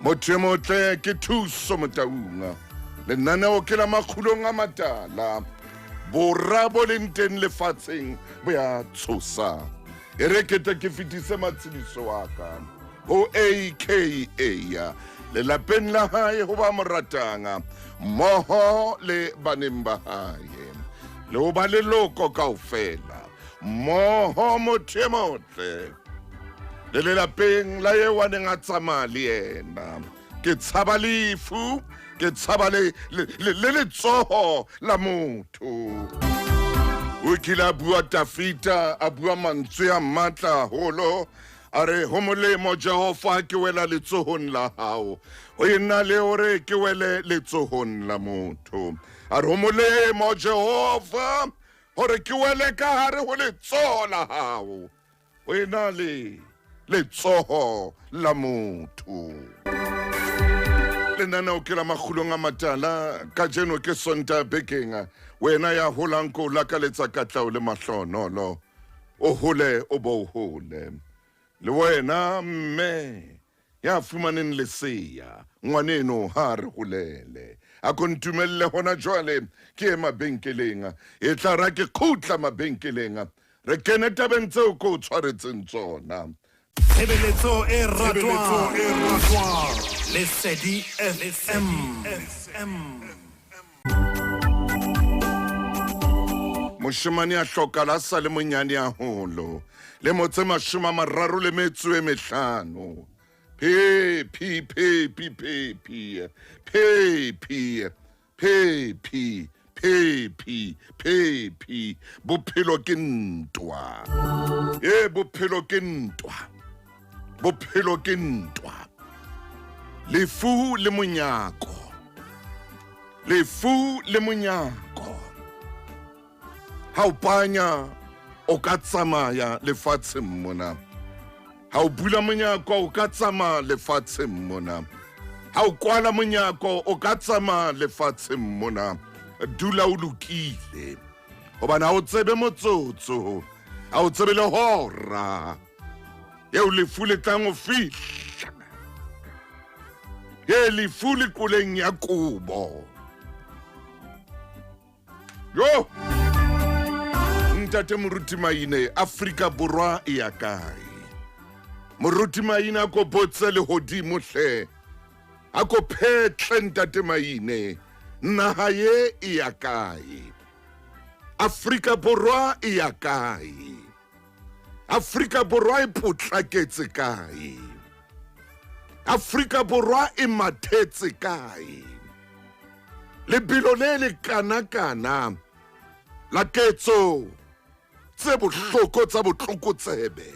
Motho e motle ke Thuso Motaung. Lenaneo ke la makgulong a matala. Bora bo leng teng lefatsheng bo ya tshosa. E re ke tle ke fetise matshediso a ka ho AKA lelapeng la hae ho ba mo ratang mmoho le baneng ba hae le ho ba leloko kaofela mmoho motho e motle le lelapeng la eo a neng a tsamaya le yena ke tshaba lefu ke tshaba le le letsoho la motho o kile a bua tafita a bua mantswe a matla haholo a re ho molemo jehova ke wela letsohong la hao ho e nna le hore ke wele letsohong la motho a re ho molemo jehova hore ke wele ka hare ho letsoho la hao ho ena le letsoho la motho lenaneo ke la makgulong a matala kajeno ke sonta bekeng wena ya holang ko lakaletsa katlao le mahlonolo o hole o bo hole le wena mme ya fumaneng lesea ngwaneno ha re holele a ko ntumelle hona jwale ke ye mabenkeleng e tla ra ke khutla mabenkeleng re kene tabeng tseo ko o tshwaretseng tsona Tshebeletso e ratwang Lesedi FM. Moshemane a hlokala a sa le monyane haholo, lemo tse 35. Phephi, phephi, phephi, phephi, phephi, phephi, phephi. Bophelo ke ntwa. E, bophelo ke ntwa. Bophelo ke ntwa. Lefu le monyako. Lefu le monyako. Ha o panya o ka tsamaya lefatsheng mona. Ha o bula monyako o ka tsamaya lefatsheng mona. Ha o kwala monyako o ka tsamaya lefatsheng mona. Dula o lokile. Hobane ha o tsebe motsotso, ha o tsebe le hora eo lefu le tlang ho fihla. E lefu le koleng ya kobo. Yo! Ntate Moruti Maine, Afrika Borwa e ya kae? Moruti Maine a ko botse lehodimo hle. A ko phetle Ntate Maine, naha ye e ya kae? Afrika Borwa e ya kae? Afrika Borwa e potlaketse kae? Afrika Borwa e mathetse kae? Lebelo le le kana-kana la ketso tse bohloko tsa botlokotsebe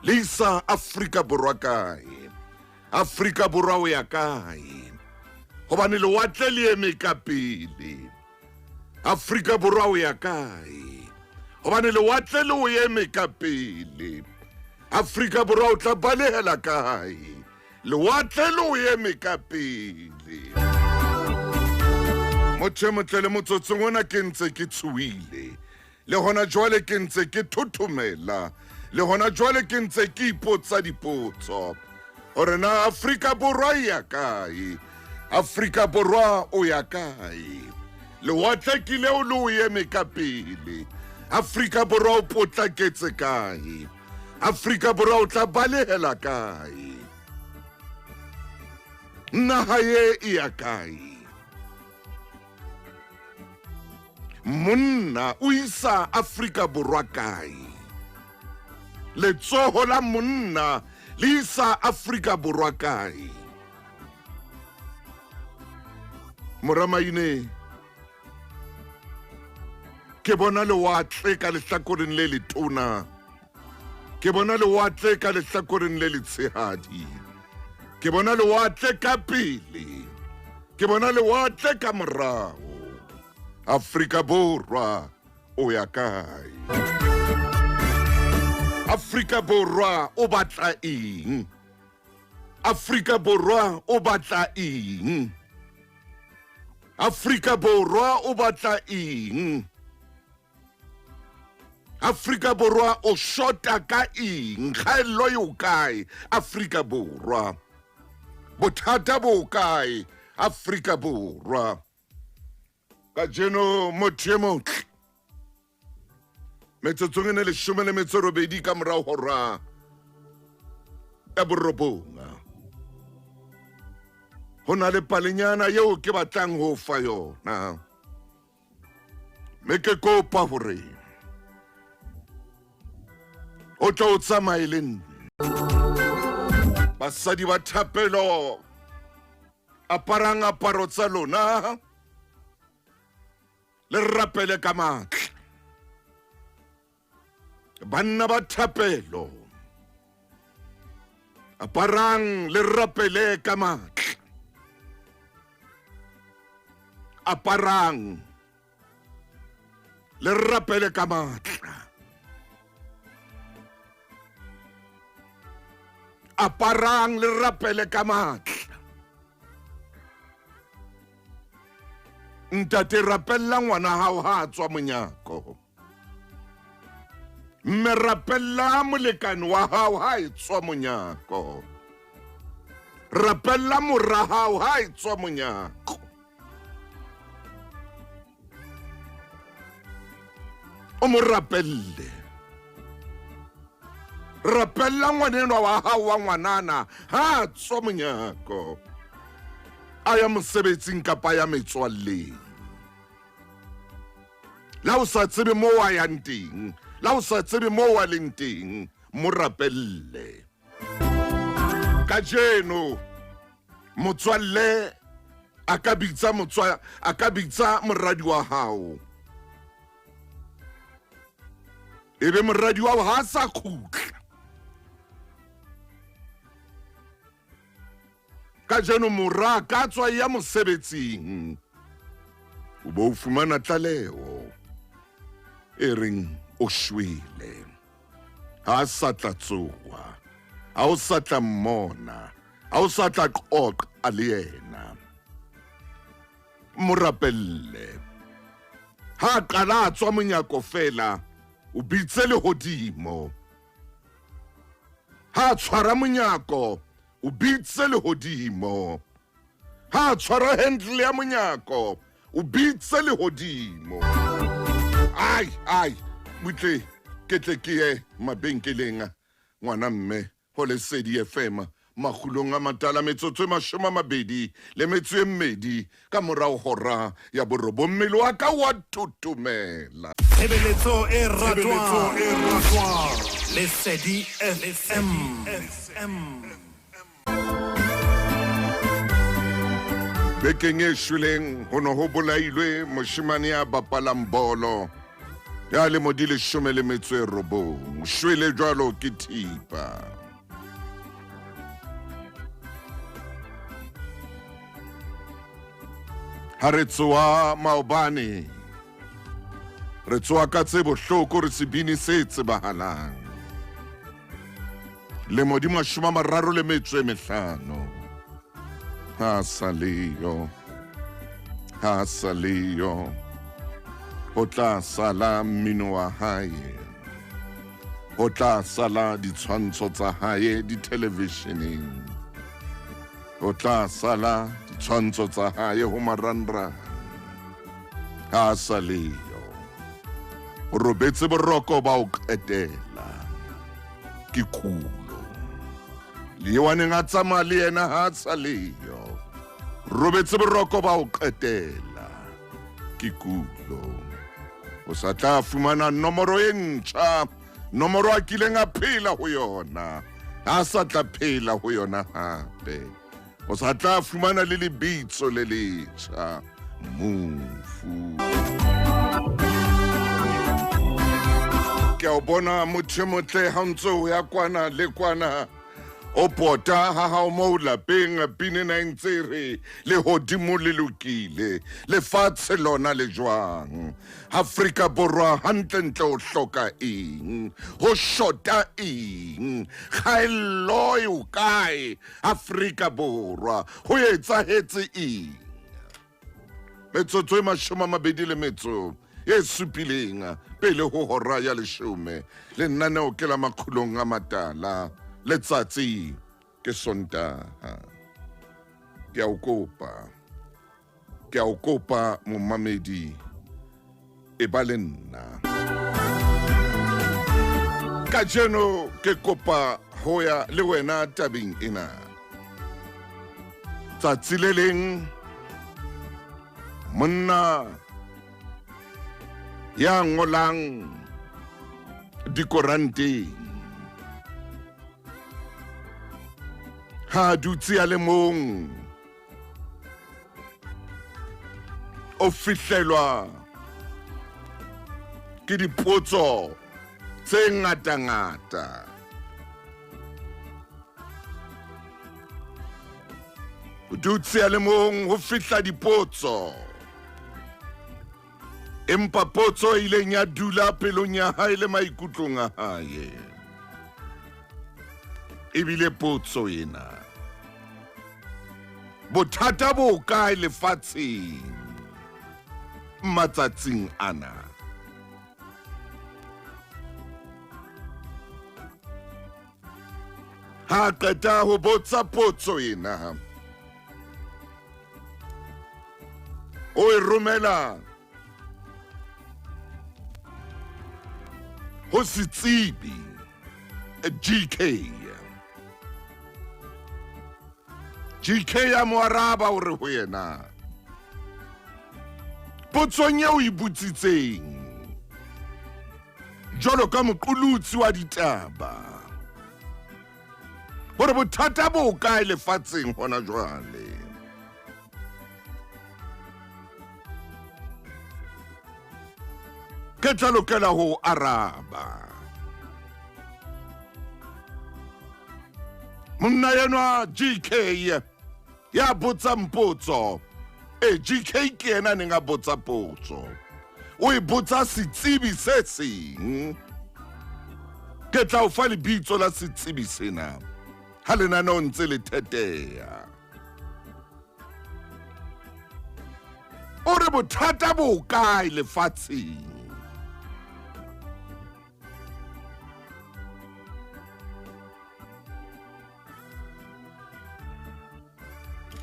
le isa Afrika Borwa kae? Afrika Borwa o ya kae? Hobane lewatle le eme ka pele. Afrika Borwa o ya kae? Hobane lewatle le o eme ka pele. Afrika Borwa o tla balehela kae? Lewatle le o eme ka pele. Motho e motle le motsotsong ona ke ntse ke tshohile. Le hona jwale ke ntse ke thothomela. Le hona jwale ke ntse ke ipotsa dipotso. Hore na Afrika Borwa e ya kae? Afrika Borwa o ya kae? Lewatle ke leo le o eme ka pele. Afrika Borwa o potlaketse kae? Afrika Borwa o tla balehela kae? Naha ye e ya kae? Monna o isa Afrika Borwa kae? Letsoho la monna le isa Afrika Borwa kae? Moramaine ke bona lewatle ka lehlakoreng le letona ke bona lewatle ka lehlakoreng le letshehadi ke bona lewatle ka pele ke bona lewatle ka morao Afrika Borwa o ya kae Afrika Borwa o batla eng Afrika Borwa o batla eng Afrika Borwa o batla eng Afrika Borwa o shota ka eng kgaello e o kae Afrika Borwa Bothata bo kae Afrika Borwa? Kajeno motho e motle metsotsong e ne 18 ka morao hora ya borobong ho na le palenyana eo ke batlang ho fa yona mme ke kopa hore o tla o tsamaye le nna. Basadi ba thapelo, aparang aparo tsa lona le rapele ka matla. Banna ba thapelo, aparang le rapele ka matla. Aparang le rapele ka matla. Aparang le rapele ka matla. Ntate, rapella ngwana hao ha a tswa monyako. Mme rapella molekane wa hao ha e tswa monyako. Rapella mora hao ha e tswa monyako. O mo rapelle. Rapella ngwanenwa wa hao wa ngwanana ha a tswa monyako. A ya mosebetsing kapa ya metswalleng. La o sa tsebe mo a yang teng, la o sa tsebe mo a leng teng, mo rapelle. Kajeno motswalle a ka bitsa motswa a ka bitsa moradi wa hao. Ebe moradi wa hao ha sa khutla. Kajeno mora ka tswa ya mosebetsing o bo o fumana tlaleho e reng o shwele, ha sa tla tsoha, ha o sa tla mmona, ha o sa tla qoqa le yena. Mo rapelle. Ha a qala a tswa monyako fela, o bitse lehodimo. Ha a tshwara monyako, o bitse lehodimo. Ha a tshwara handle ya monyako, o bitse lehodimo. Ai, ai, butle ke tle ke ye mabenkeleng ngwana mme ho Lesedi FM makgulong a matala metsotso e 22 ka morao hora ya borobong. Mmele wa ka wa thothomela. Tshebeletso e ratwang Lesedi FM. Bekeng e shweleng ho ne ho bolailwe moshemane ya bapalang bolo ya lemo di 19. Shwele jwalo ke thipa. Ha re tsoa maobane, re tsoa ka tse bohloko, re sebini se tsebahalang. Lemo di 35. Ha sa leyo, ha sa leyo, ho tla sala mmino wa hae, ho tla sala ditshwantsho tsa hae dithelevisheneng, ho tla sala ditshwantsho tsa hae ho marangrang. Ha sa leyo, o robetse boroko ba o qetela ke kulo. Le eo a neng a tsamaya le yena ha sa leyo, robetse boroko ba o qetela ke kulo. O sa tla fumana nomoro e ntjha, nomoro a kileng a phela ho yona, ha sa tla phela ho yona hape. O sa tla fumana le lebitso le letjha, mofu. Ke a o bona motho e motle ha o ntse o ya kwana le kwana, o pota ha hao moo lapeng, pina ena e ntse e re lehodimo le lokile, lefatshe lona le jwang? Afrika Borwa hantlentle o hloka eng? Ho shota eng? Kgaello e o kae Afrika Borwa? Ho etsahetse eng? Metsotso e 27 pele ho hora ya 10. Lenaneo ke la makgulong a matala, letsatsi ke Sontaha. Ke a o kopa, ke a o kopa momamedi, e ba le nna. Kajeno ke kopa ho ya le wena tabeng ena. Tsatsi le leng monna ya ngolang dikoranteng ha a dutse a le mong o fihlelwa ke dipotso tse ngata-ngata o dutse a le mong ho fihla dipotso empa potso e ileng ya dula pelong ya hae le maikutlong a hae ebile potso ena bothata bo kae lefatsheng matsatsing ana ha qeta ho botsa potso ena o e romela ho setsebi GK GK ya mo araba o re ho yena potsong eo e botsitseng jwalo ka moqolotsi wa ditaba gore bothata bo kae lefatsheng gona jwale ke tla lokela ho araba monna enwa gk ya botsang potso e gk ke yena a neng a botsa potso o e botsa setsebi se seng ke tla o fa lebitso la setsebi sena ha lenaneo ntse le theteya o re bothata bo kae lefatsheng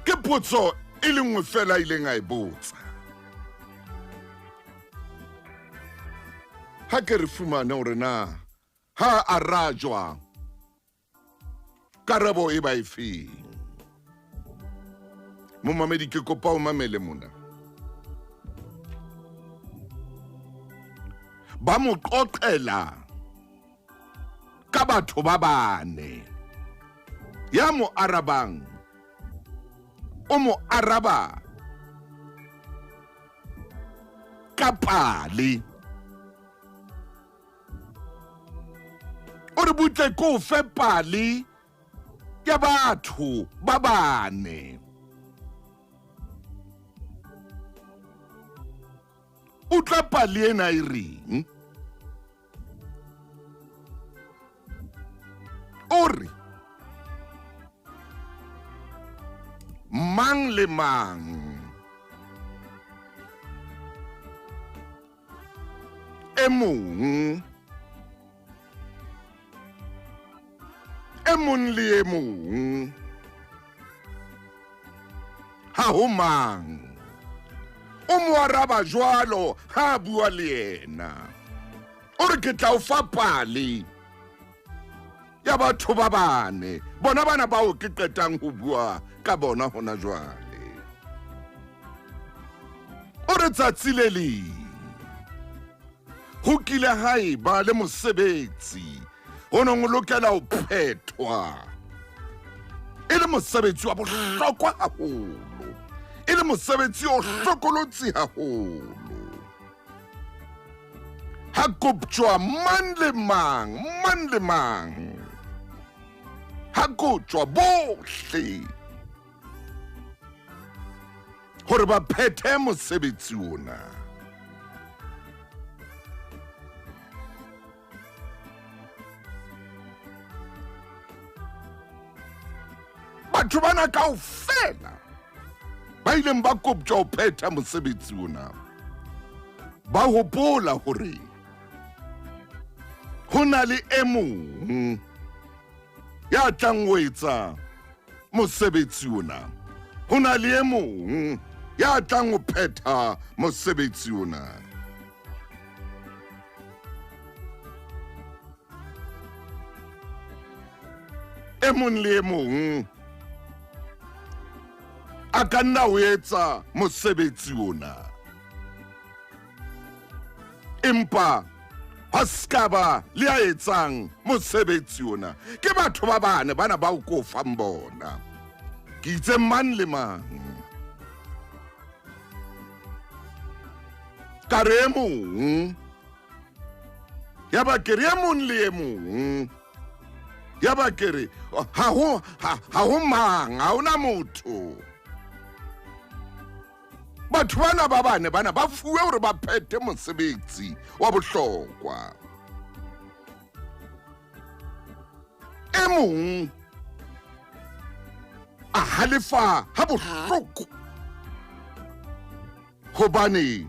ke potso e le nngwe fela ileng a e botsa ha ke re fumane hore na ha a rajwa karabo e ba efeng momamedi ke kopa o mamele mona ba mo qoqela ka batho ba bane ya mo arabang o mo araba ka pale o re butle ko fe pale ya batho ba bane utlwa pale ena e reng o re mang le mang e mong e mong le e mong ha ho mang o mo araba jwalo ha a bua le yena o re ke tla o fa pale ya batho ba bane bona bana bao ke qetang ho bua ka bona hona jwale o re tsatsi le leng ho kile ha e ba le mosebetsi o neng o lokela ho phethwa e le mosebetsi wa bohlokwa haholo e le mosebetsi o hlokolotsi haholo ha koptjwa mang le mang mang le mang ha kotjwa bohle hore ba phethe mosebetsi ona batho bana kaofela ba ileng ba koptjwa ho phetha mosebetsi ona ba hopola hore ho na le e mong ya tlang ho etsa mosebetsi ona. Ho na le e mong ya tlang ho phetha mosebetsi ona. E mong le e mong a ka nna o etsa mosebetsi ona. Empa ha ska ba le ya etsang mosebetsi ona. Ke batho ba bane bana bao ko fang bona. Ke itse mang le mang. Ka re e mong. Ya ba ke re e mong le e mong. Ya ba ke re ha ho ha ho mang, ha hona motho. Batho bana ba bane bana ba fuwe hore ba phethe mosebetsi wa bohlokwa. E mong a halefa ha bohloko hobane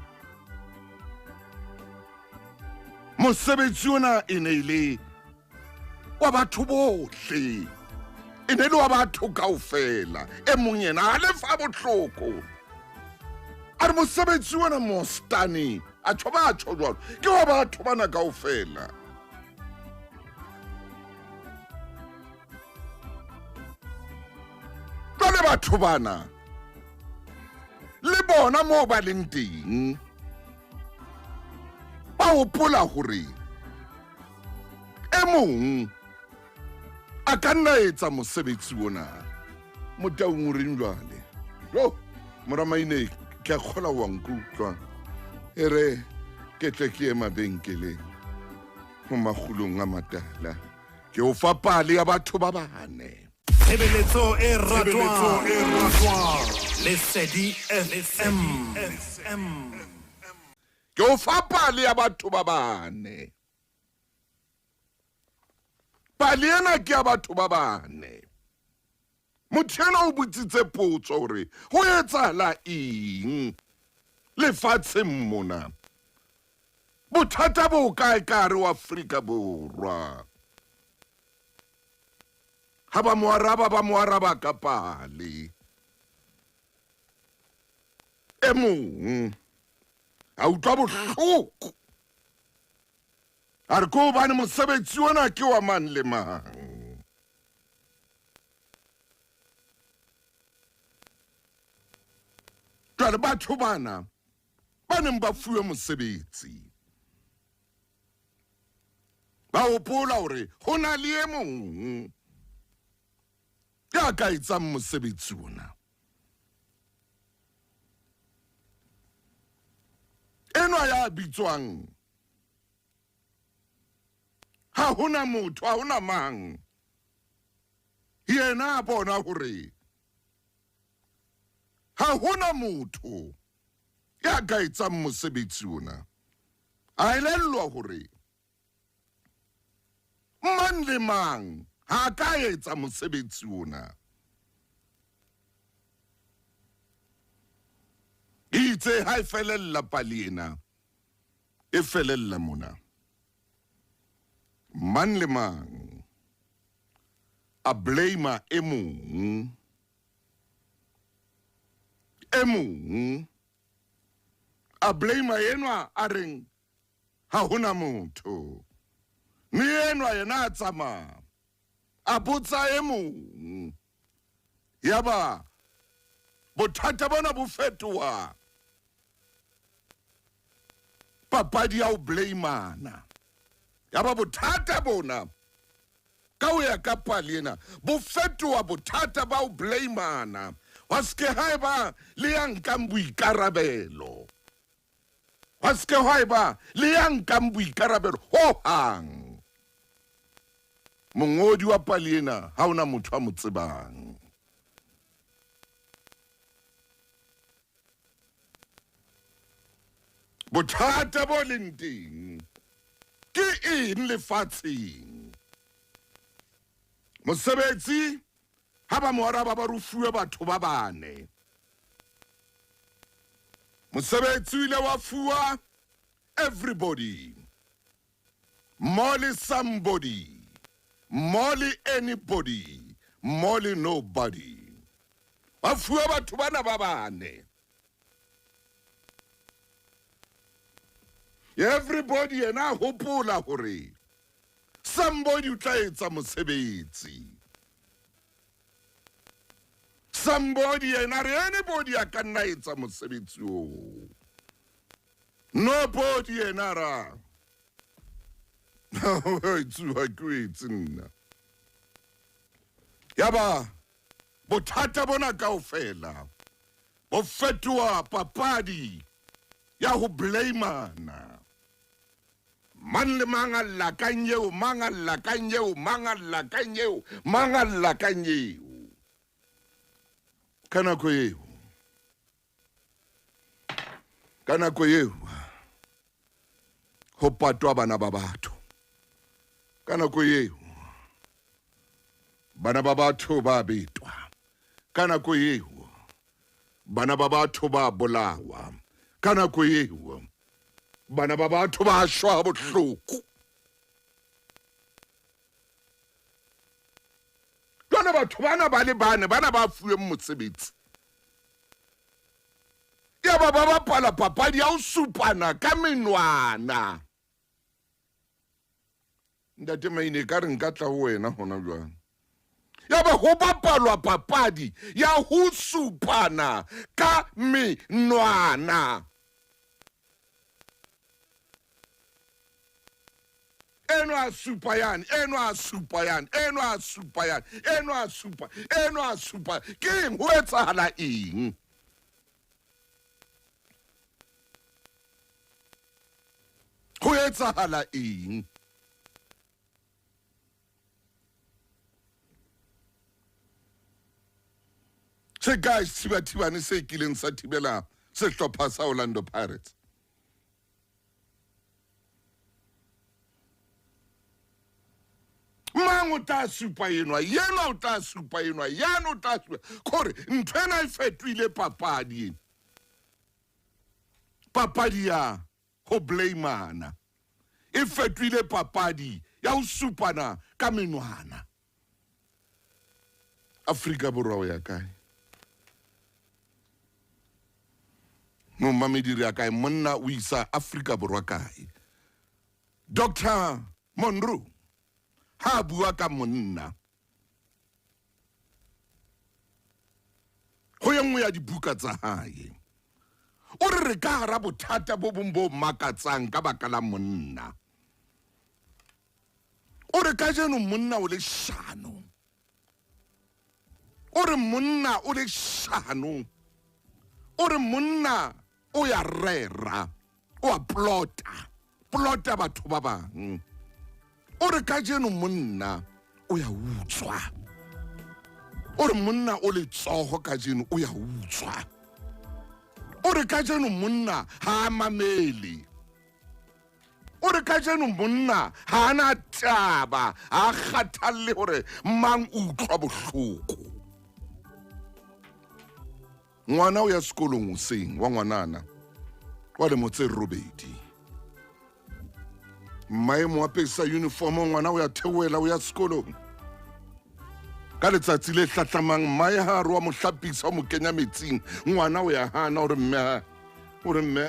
mosebetsi ona e ne e le wa batho bohle, e ne le wa batho kaofela. E mong yena a lefa bohloko, a re mosebetsi ona mostane a tjho ba tjho jwalo ke wa batho bana kaofela. Jwale batho bana le bona moo ba leng teng ba hopola hore e mong a ka nna etsa mosebetsi ona. Motaung o reng jwale? Jo, mora Maine, ke a kgola wa nkutlwa. E re ke tle ke ye mabenkeleng ho makgulong a matala. Ke o fa pale ya batho ba bane. Tshebeletso e ratwang Lesedi FM. Ke o fa pale ya batho ba bane. Pale ena ke ya batho ba bane. Motho ena o botsitse potso hore ho etsahala eng lefatsheng mona. Bothata bo kae ka hare ho Afrika Borwa? Ha ba mo araba, ba mo araba ka pale. E mong a utlwa bohloko, a re ke hobane mosebetsi ona ke wa mang le mang. Jwale batho bana ba neng ba fuwe mosebetsi ba hopola hore ho na le e mong ya ka etsang mosebetsi ona. Enwa ya bitswang ha hona motho, ha hona mang, yena a bona hore ha hona motho ya ka etsang mosebetsi ona. A elellwa hore mang le mang ha ka etsa mosebetsi ona. Itse ha e felella pale ena, e felella mona. Mang le mang a blame e mong. E mong a blame enwa a reng ha hona motho. Mme enwa yena a tsamaya a botsa e mong. Yaba bothata bona bo fetoha papadi ya ho blameana. Yaba bothata bona ka ho ya ka pale ena bo fetoha bothata ba ho blameana. Wa se ke ha eba le ya nkang boikarabelo. Wa se ke ha eba le ya nkang boikarabelo ho hang. Mongodi wa pale ena ha hona motho a mo tsebang. Bothata bo leng teng ke eng lefatsheng? Mosebetsi ha ba mo araba ba rufuwe batho ba bane. Mosebetsi o ile wa fuwa everybody, more le somebody, more le anybody, more le nobody. Ba fuwa batho bana ba bane. Everybody yena a hopola hore somebody o tla etsa mosebetsi. Somebody yena re anybody a ka nna etsa mosebetsi oo. Nobody yena ra. Tsuha ke o etse nna. Yaba bothata bona kaofela bo fetoha papadi ya ho blamana. Mang le mang a lla kang eo, mang a lla kang eo, mang a lla kang eo, mang a lla kang eo. Ka nako eo, ka nako eo ho patwa bana ba batho. Ka nako eo bana ba batho ba betwa. Ka nako eo bana ba batho ba bolawa. Ka nako eo bana ba batho ba shwa bohloko. Jwale batho bana ba le bane bana ba fuweng mosebetsi, yaba ba bapala papadi ya ho supana ka menwana. Ntate Maine, ka re nka tla ho wena hona jwang. Yaba ho bapalwa papadi ya ho supana ka menwana. Enwa a supa yane, enwa a supa yane, enwa a supa yane, enwa a supa, enwa a supa. Ke eng? Ho etsahala eng? Ho etsahala eng? Se kae sethibathibane se kileng sa thibela sehlopha sa Orlando Pirates? Mang o tla supa enwa, yenwa o tla supa enwa, yane o tla supa. Kore ntho ena e fetohile papadi ena. Papadi ya ho blamana. E fetohile papadi ya ho supana ka menwana. Afrika Borwa o ya kae? Momamedi re ya kae? Monna o isa Afrika Borwa kae? Dr. Monroe ha bua ka monna ho ye nngwe ya dibuka tsa hae, o re re ka hara bothata bo bong bo makatsang ka baka la monna. O re kajeno monna o leshano. O re monna o leshano. O re monna o ya rera, o a plota, plota batho ba bang. O re kajeno monna o ya utswa. O re monna o letsoho kajeno o ya utswa. O re kajeno monna ha a mamele. O re kajeno monna ha a na taba, ha a kgathalle hore mang o utlwa bohloko. Ngwana o ya sekolong hoseng wa ngwanana wa lemo tse robedi. Mmae mo apesa uniform, ngwana o ya theohela o ya sekolong. Ka letsatsi le hlahlamang mmae ha a re wa mo hlapisa, o mo kenya metsing, ngwana o ya hana o re mme o re mme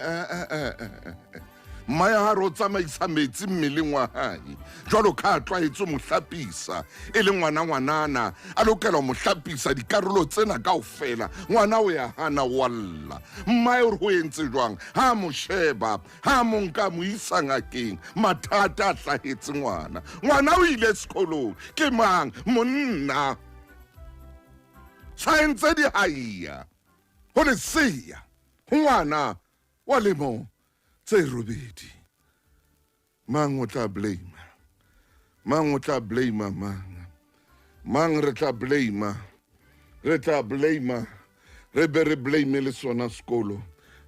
mmae ha re o tsamaisa metsi mmeleng wa hae jwalo ka a tlwaetse mo hlapisa e le ngwana ngwanana a lokela ho mo hlapisa dikarolo tsena kaofela. Ngwana o ya hana o a lla. Mmae o re ho entse jwang? Ha mo sheba, ha mo nka mo isa ngakeng, mathata a hlahetse ngwana. Ngwana o ile sekolong ke mang? Monna. Saentse di haia ho lesea ho ngwana wa lemo tse robedi. Mang o tla blame? Mang o tla blame mang? Mang re tla blame? Re tla blame, re be re blame le sona sekolo.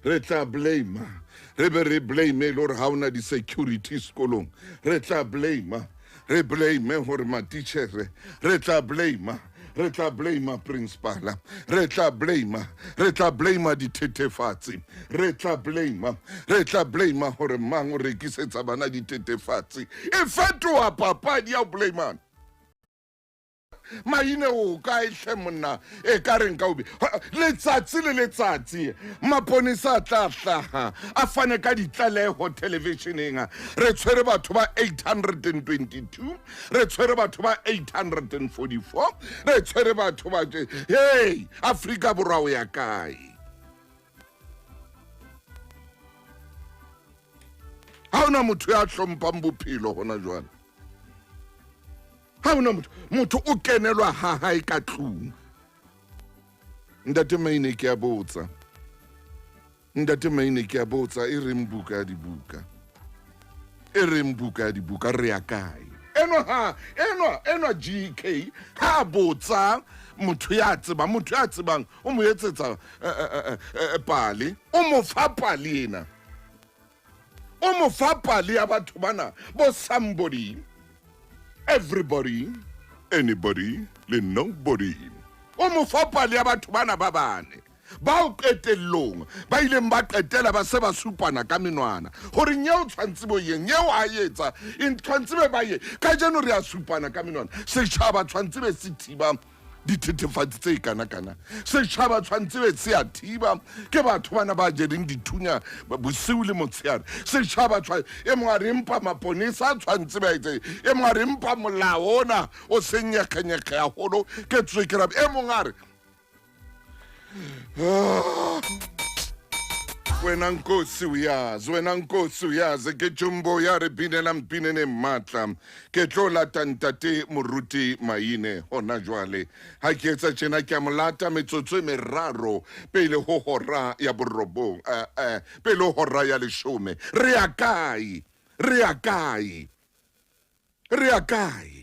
Re tla blame, re be re blame le hore ha ona di-security sekolong. Re tla blame, re blame hore matitjhere. Re tla blame, re tla blame principal. Re tla blame, re tla blame dithethefatsi. Re tla blame, re tla blame hore mang o rekisetsa bana dithethefatsi. E fetoha papadi ya ho blamana. Maine o kae hle monna e ka reng ka obe letsatsi le letsatsi maponesa a tla hlaha a fane ka ditlaleho televisioneng. Re tshwere batho ba 822, re tshwere batho ba 844, re tshwere batho ba hey, Afrika Borwa o ya kae? Ha hona motho ya hlomphang bophelo hona jwale. Ha hona motho, motho o kenelwa ha hae ka tlung. Ntate Maine ke a botsa. Ntate Maine ke a botsa e reng buka ya dibuka. E reng buka ya dibuka re ya kae? Enwa ha enwa enwa GK ha botsa motho ya tsebang, motho ya tsebang o mo etsetsa pale, o mo fa pale ena. O mo fa pale ya batho bana bo somebody, everybody, anybody le nobody. O mo fa pale ya batho bana ba bane bao qetellong ba ileng ba qetela ba se ba supana ka menwana gore nyeo tshwantse bo ye, nyeo a etsa eng, tshwantse be ba ye. Kajeno re a supana ka menwana, setjhaba tshwantse be se thiba dithethefatsi tse kana-kana, setjhaba tshwantse be se a thiba ke batho bana ba jereng dithunya bosiu le motshehare. Setjhaba tshwa e mongwe a re empa maponesa a tshwantse ba etse, e mongwe a re empa molao ona o seng nyekgenyekge haholo ke tswekere, e mongwe a re wena nkosi uyazi, wena nkosi uyazi, ke jumbo ya re binela mpinene matla ke tlo lata ntate moruti Maine hona jwale. Ha ke etsa tjena ke a mo lata metsotso e meraro pele ho hora ya borobong, pele ho hora ya leshome. Re ya kae? Re ya kae? Re ya kae?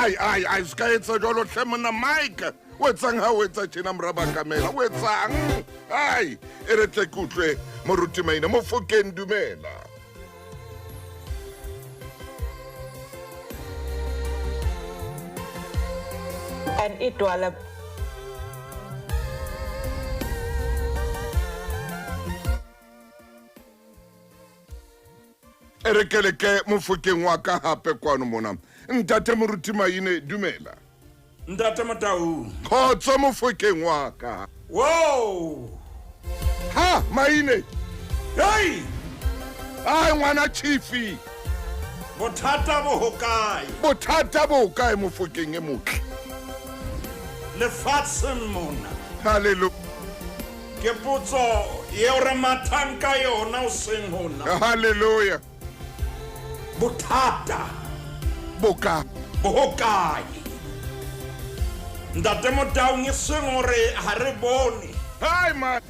Ai, ai, ai, se ka etsa jwalo hle monna Mike. O etsang ha o etsa tjena mora Bakamela? O etsang? Ai, e re tle ke utlwe moruti Maine. Mofokeng, dumela. And Idwala E re ke leke mofokeng wa ka hape kwano mona. Ntate moruti Maine, dumela. Ntate Motau. Khotso mofokeng wa ka. Wow. Ha, Maine. Hey! Ai ngwana chifi. Bothata bo hokae? Bothata bo hokae mofokeng e motle? Lefatsheng mona. Hallelujah. Ke potso eo re mathang ka yona o seng hona. Hallelujah. Bothata bo ka bo hokae? Ntate Motaung, e seng hore ha re bone. Hai man.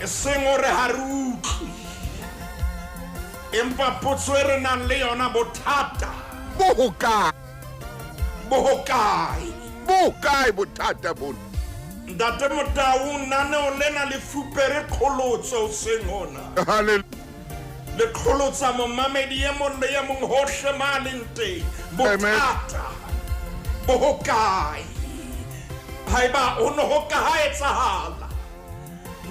E seng hore ha re utlwe. Empa potso e re nang le yona, bothata bo hokae? Bo hokae? Bo hokae bothata bona? Ntate Motaung, naneo lena le fupere qholotso hoseng hona. Hallelujah. Le qholotsa momamedi e mong le e mong hohle ma leng teng. Bothata bo hokae? Haeba ho no ho ka ha etsahala,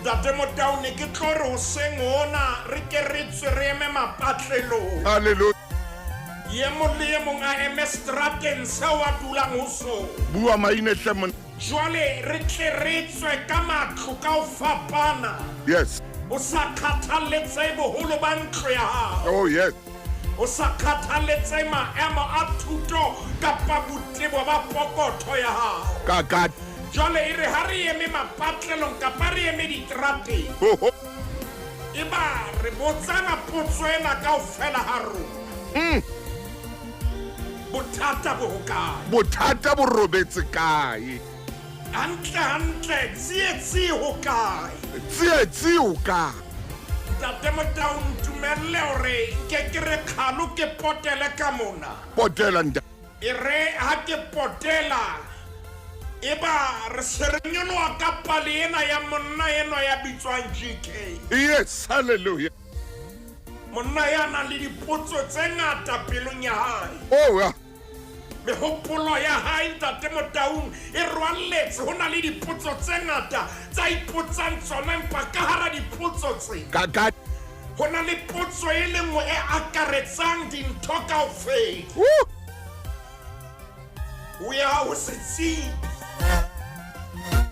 Ntate Motaung, ne ke tlo re hoseng hona re ke re tswe re eme mapatlelong. Hallelujah. Ye mong le ye mong a eme strateng seo a dulang ho sona. Bua maine hle monna. Jwale re tle re tswe ka matlo ka ho fapana. Yes. O sa kgathalletsehe boholo ba ntlo ya hao. Oh yes. O sa kgathalletsehe maemo a thuto kapa botebo ba pokotho ya hao. Ka ka. Jwale e re ha re eme mapatlelong kapa re eme diterateng. Ho ho. Eba re botsana potso ena kaofela ha rona. Bothata bo hokae? Bothata bo robetse kae? Hantle hantle, tsietsi hokae? Tsietsi hokae? Ntate Motau, ntumelle hore nke ke re kgalo ke potele ka mona. Potela ntate. E re ha ke potela, Eba re se re nyoloha ka pale ena ya monna enwa ya bitswang GK. Yes, hallelujah. Monna ya nang le dipotso tse ngata pelong ya hae. Oh, yeah. Mehopolo ya hae Ntate Motaung e rwalletse ho na le dipotso tse ngata tsa ipotsang tsona empa ka hara dipotso tse Ka ka ho na le potso e le nngwe e akaretsang dintho kaofela. Woo! O ya ho setsebi,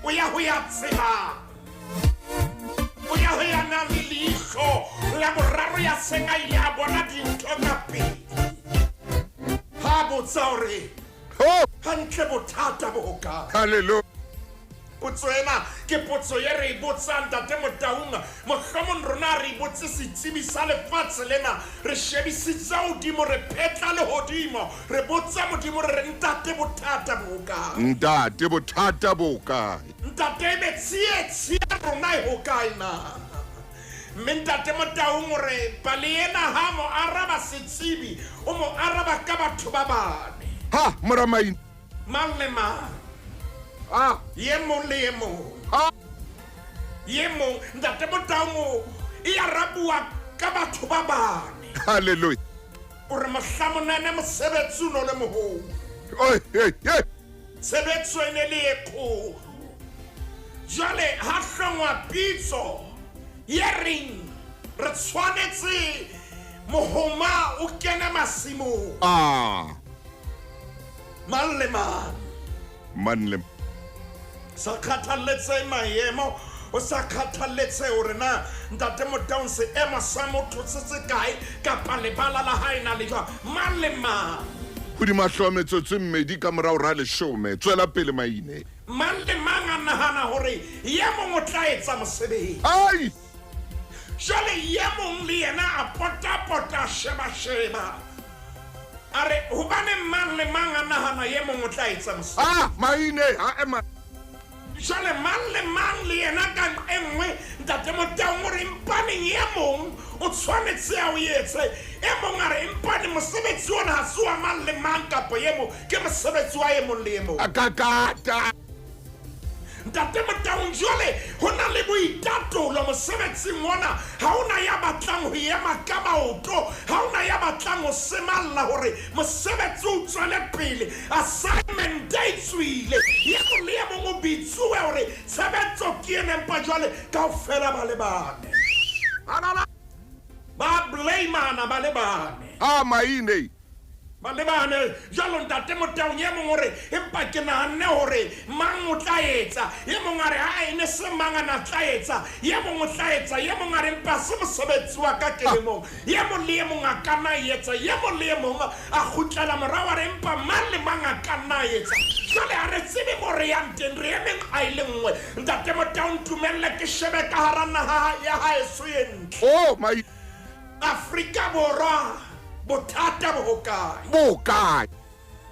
o ya ho ya tsebang, o ya ho ya nang le leihlo la boraro ya seng a ile a bona dintho ka pele. Ha botsa hore Oh, hantle bothata bo hokae. hallelujah. Potso ena ke potso ye re e botsang Ntate Motaung. Mohlomong rona re e botse setsebi sa lefatshe lena. Re shebisitse hodimo, re phetla lehodimo, re botsa Modimo re re Ntate bothata bo hokae? Ntate bothata bo kae? Ntate ebe tsietsi ya rona e hokae na? Mme Ntate Motaung o re pale ena ha mo araba setsebi, o mo araba ka batho ba bane. Ha, mora Maine. Mang le mang. Ah, Ye mong le ye mong. ah. Ye mong Ntate Motaung o e arabuwa ka batho ba bane. Hallelujah. O re mohlamonene mosebetsi o no le moholo. Oi, hey, hey. Tshebetso e ne le e kgolo. Jwale ha hlongwa pitso ye reng re tshwanetse mohoma o kene masimong. Ah, Mang le mang. man le Sa kgathalletse maemo, o sa kgathalletse hore na Ntate Motaung seemo sa motho se se kae kapa lebala la hae na le jwang. Mang le mang. Hodima hlooho metsotso e mmedi ka morao ra leshome. Tswela pele Maine. Mang le mang a nahana hore ye mong o tla etsa mosebetsi. Ai! Jwale ye mong le yena a potapota a sheba-sheba. A re hobaneng mang le mang a nahana ye mong o tla etsa mosebetsi. Ah, Maine, ha ema. Jwale mang le mang le yena ka e nngwe Ntate Motaung o re empaneng ye mong o tshwanetse a o etse. E mong a re empane mosebetsi ona ha se wa mang le mang kapa ye mong, ke mosebetsi wa e mong le e mong. A ka kata. Ntate Motaung jwale ho na le boitatolo mosebetsing ona. Ha hona ya batlang ho ema ka maoto, ha hona ya batlang ho semalla hore mosebetsi o tswele pele. Assignment e tswile, ye mong le ye mong o bitsuwe hore tshebetso ke ena, empa jwale kaofela ba le bane. Ba blameana ba le bane. Ah, Maine. Ba le bane. Jwalo Ntate Motaung ye mong o re empa ke nahanne hore mang o tla etsa. Ye mong a re ha e ne se mang a na tla etsa. Ye mong o tla etsa. Ye mong a re empa se mosebetsi wa ka ke le mong. Ye mong le ye mong a ka nna etsa. Ye mong le ye mong a kgutlela morao a re empa mang le mang a ka nna etsa. Jwale ha re tsebe mo re yang teng, re emeng a e le nngwe. Ntate Motaung ntumelle ke shebe ka hara naha ya haeso e ntle. Oh, my Afrika Borwa, bothata bo hokae? Bo kae?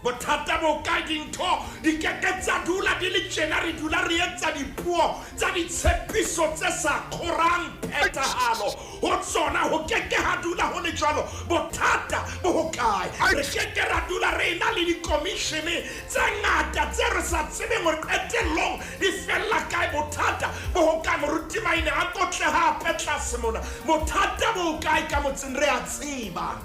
Bothata bo kae? Dintho di keke tsa dula di le tjena, re dula re etsa dipuo tsa ditshepiso tse sa kgorang phethahalo ho tsona, ho keke ha dula ho le jwalo. Bothata bo hokae? Re keke ra dula re ena le dikomishene tse ngata tse re sa tsebeng hore qetellong di fella kae. Bothata bo hokae? Moruti Maine a kotle hape tlase mona. Bothata bo hokae ka motseng? Re a tseba.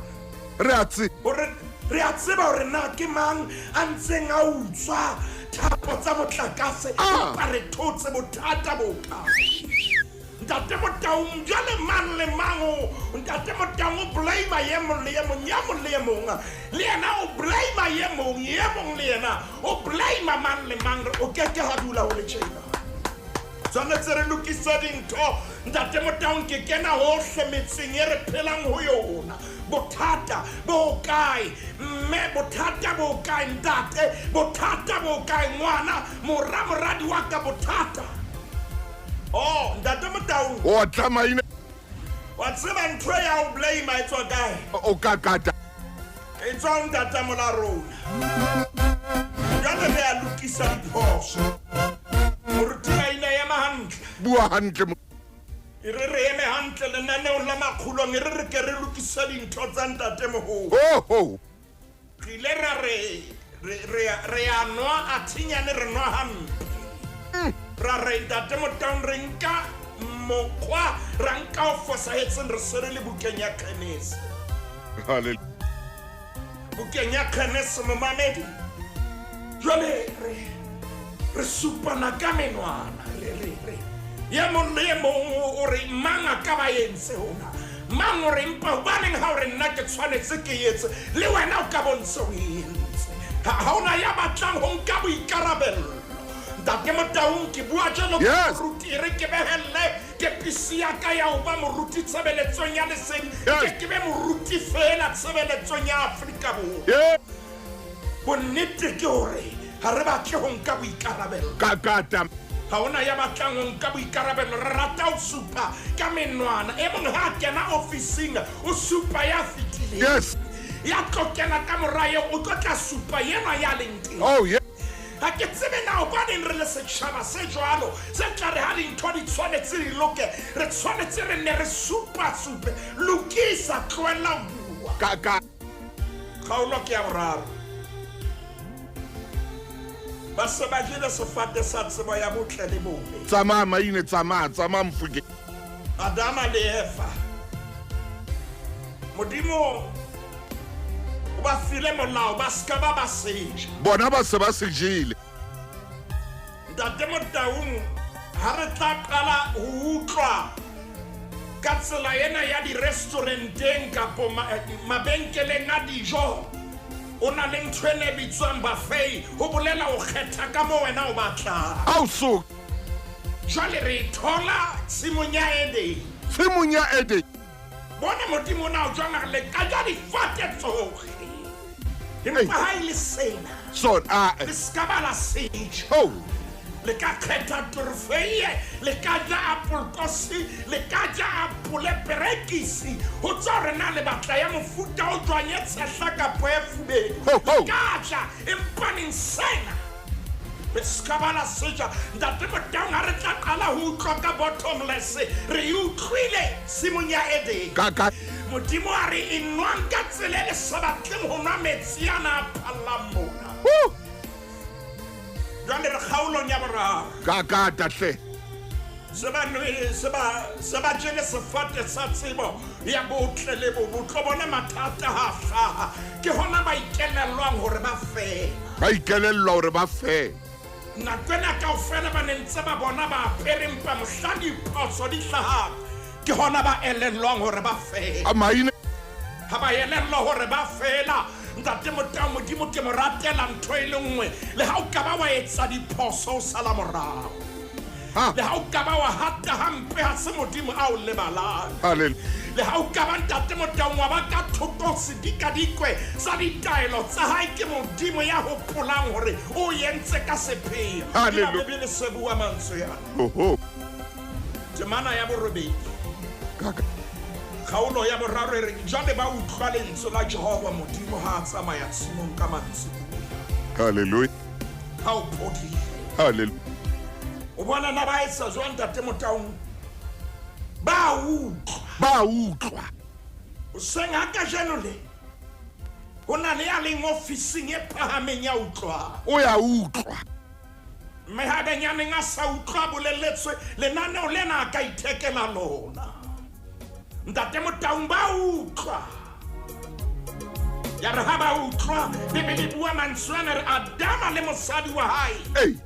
Re a tseba. Hore re a tseba hore na ke mang a ntseng a utswa thapo tsa motlakase, empa re thotse. Bothata bo kae? Ntate Motaung jwale mang le mang o Ntate Motaung o blame ye mong le ye mong, ye mong le ye mong le yena o blame ye mong, ye mong le yena o blame mang le mang. O keke ha dula ho le tjena. Tshwanetse re lokise dintho. Ntate Motaung ke kena hohle metseng e re phelang ho yona. Bothata bo kae? Mme bothata bo kae? Ntate bothata bo kae? Ngwana, mora, moradi wa ka, bothata. Oh, Ntate Motaung. O tla Maine. Wa tseba ntho ya ho blame e tswa kae? O ka kata. E tswa ho Ntate mola rona. Jwale re a lokisa diphoso. Moruti Maine ema hantle. Bua hantle. E re re eme hantle lenaneong la Makgulong, e re re ke re lokise dintho tsa ntate moholo. Oh, oh. Re ile ra re Re a nwa a thinyane re nwa hampe. Ra re ntate Motaung re nka mokgwa ra nka o fosahetseng re se re le bukeng ya Genesi. Bukeng ya Genesi momamedi. Jwale re supana ka menwana re ye mong le ye mong o re mang a ka ba entse hona. Mang o re empa hobaneng ha o re nna ke tshwanetse ke etse le wena o ka bontsha o entse. Ha hona ya batlang ho nka boikarabello. Ntate Motaung ke bua jwalo ka moruti re ke behelle ke pisi ya ka ya ho ba moruti tshebeletsong ya lesedi. Ke be moruti fela tshebeletsong ya Afrika Borwa. Bonnete ke hore ha re batle ho nka boikarabello. Kakata. Ha hona ya batlang ho nka boikarabello, re rata ho supa ka menwana. E mong ha a kena ofising o supa ya fetileng. Yes. Ya tlo kena ka mora eo o tlo tla supa yenwa ya leng teng. Oh yeah. Ha ke tsebe na hobaneng re le setjhaba se jwalo se tla re ha dintho di tshwanetse di loke, re tshwanetse re nne re supa supe. Lokisa, tlohella ho bua. Kaka. Kgaolo ke ya boraro. Ba se ba jele sefate sa tsebo ya botle le bobe. Tsamaya maine, tsamaya, tsamaya mfuke. Adama le Eva. Modimo o ba file molao ba ska ba ba seja. Bona ba se ba se jele. Ntate Motaung ha re tla qala ho utlwa ka tsela ena ya di-restauranteng kapo mabenkeleng a dijo. O na le ntho e bitswang buffet, ho bolela o kgetha ka moo wena o batlang. Auso. Jwale re thola tshimong ya Eden. Tshimong ya Eden. Bona Modimo na o jwang a re le ka ja difate tsohle. Empa ha e le sena. So, le ska ba la seja. Oh. Le ka kgetha torfeie, le ka ja apolkosi, le ka ja apole perekisi. Ho tswa hore na le batla ya mofuta o jwang e tshehla kapa e fubedu. Ho, ho. Le ka ja, empa neng sena. Le ska ba la seja. Ntate Motaung ha re tla qala ho utlwa ka bottomless, re e utlwile tshimong ya Eden. Ka, ka. Modimo a re e nwang ka tsela e le sa batleng ho nwa metsi ana a phallang mona. Woo! Jwale re kgaolong ya boraro. Ka, ka, hle. Se ba nwele, se ba, se ba jele sefate sa tsebo ya botle le bobe. O tlo bona mathata ha hlaha. Ke hona ba ikelellwang hore ba fela. Ba ikelellwa hore ba fela. Nako ena kaofela ba ne ntse ba bona ba apere empa mohla diphoso di hlahang, ke hona ba elellwang hore ba fela. A maine. Ha ba elellwa hore ba fela. Ntate Motaung Modimo ke mo ratela ntho e le nngwe. Le ha o ka ba wa etsa diphoso o sala morao. Ha. Le ha o ka ba wa hata hampe ha se Modimo a o lebalang. Hallelujah. Le ha o ka ba Ntate Motaung wa ba ka thoko sedikadikwe sa ditaelo tsa hae, ke Modimo ya hopolang hore o entse ka sepheo. Hallelujah. Ke Bibele se bua mantswe ana. Oho. Temana ya borobedi. Kaka. Kgaolo ya boraro e re jwale ba utlwa lentswe la Jehova Modimo ha a tsamaya tshimong ka mantsiboya. Hallelujah. Ha o phodile. Hallelujah. O bona na ba etsa jwang Ntate Motaung? Ba utlwa. Ba utlwa. Hoseng ha kajeno le ho na le ya leng ofising e phahameng ya utlwang. O ya utlwa. Mme ha benyaneng a sa utlwa bolelletswe lenaneo lena a ka ithekela lona. Ntate Motaung ba utlwa. Ya re ha ba utlwa, Bibele e bua mantswe ana re Adama le mosadi wa hae. Ei.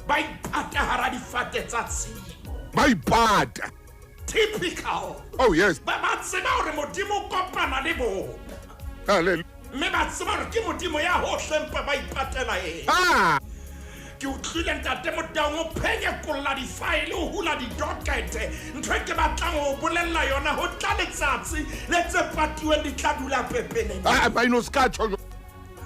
Ba ipata hara difate tsa tshimo. Ba ipata. Typical. Oh yes. Ba ba tseba hore Modimo o kopana le bona. Hallelujah. Mme ba tseba hore ke Modimo ya hohle empa ba ipatela yena. Ah. Ke utlwile Ntate Motaung o phenyekolla difaele, o hula didokete. Ntho e ke batlang ho o bolella yona, ho tla letsatsi le tse patiweng di tla dula pepenene. Ah, ba ino ska tjho.